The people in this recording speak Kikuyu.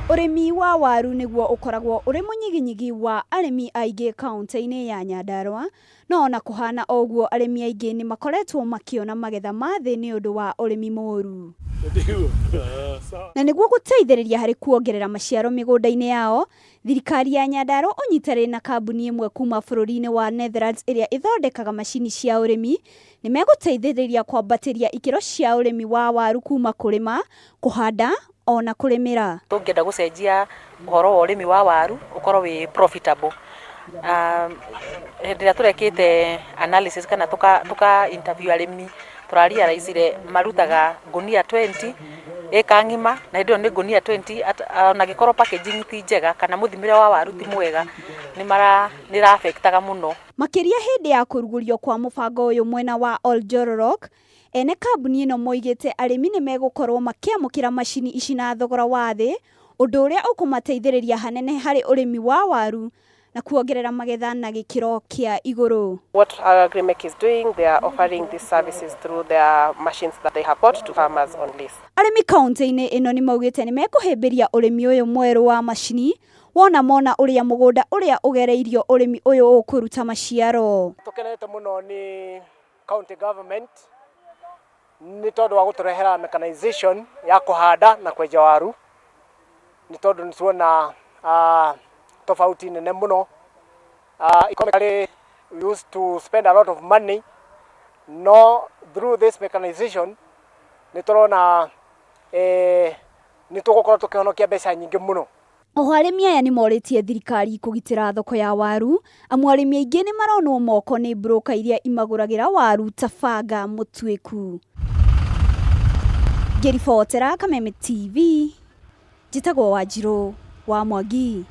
Ũrĩmi wa waru nĩguo ũkoragwo ũrĩ mũnyiginyigi wa arĩmi aingĩ kaũntĩ-inĩ ya Nyandarua, no ona kũhana o ũguo arĩmi aingĩ nĩ makoretwo makĩona magetha ma thĩ nĩ ũndũ wa ũrĩmi mũru. Na nĩguo gũteithĩrĩria harĩ kuongerera maciaro mĩgũnda-inĩ yao, thirikari ya Nyandarua ũnyitanĩire na kambuni ĩmwe kuma bũrũri-inĩ wa Netherlands ĩrĩa ĩthondekaga macini cia ũrĩmi, nĩ megũteithĩrĩria kwambatĩria ikĩro cia ũrĩmi wa waru kuma kũrĩma, kũhanda ona kũrĩmĩra. Tũngĩenda gũcenjia ũhoro wa ũrĩmi wa waru ũkorwo wĩ profitable, hĩndĩ ĩrĩa tũrekĩte analysis kana tũka interview arĩmi, tũra realize ire marutaga ngũnia 20 ĩka ng'ima, na hĩndĩ ĩyo nĩ ngũnia 20 ona angĩkorwo packaging ti njega kana mũthimĩre wa waru ti mwega, nĩ ĩra affect aga mũno. Makĩria hĩndĩ ya kũrugũrio kwa mũbango ũyũ mwena wa Oljororok, ene kambuni ĩno moigĩte arĩmi nĩ megũkorwo makĩamũkĩra macini ici na thogora wa thĩ, ũndũ ũrĩa ũkũmateithĩrĩria hanene harĩ ũrĩmi wa waru na kuongerera magetha na gĩkĩro kĩa igũrũ. What Agrimec is doing, they are offering these services through their machines that they have bought to farmers on lease. Arĩmi kaũntĩ-inĩ ĩno nĩ maugĩte nĩ mekũhĩmbĩria ũrĩmi ũyũ mwerũ wa macini wona mona ũrĩa mũgũnda ũrĩa ũgereirio ũrĩmi ũyũ ũkũruta maciaro. Tũkenete mũno nĩ county government nĩ tondũ wa gũtũrehera mechanization ya kũhanda na kwenja waru, nĩ tondũ nĩ tuona tofauti nene mũno. Economically we used to spend a lot of money, no through this mechanization nĩ tũrona nĩ tũgũkorwo tũkĩhonokia mbeca nyingĩ mũno. Oho arĩmi aya nĩ morĩtie thirikari kũgitĩra thoko ya waru, amu arĩmi aingĩ nĩ maronwo moko nĩ broker iria imagũragĩra waru ta banga mũtuĩku. Ngĩribotera Kameme TV, njĩtagwo Wanjirũ wa Mwangi.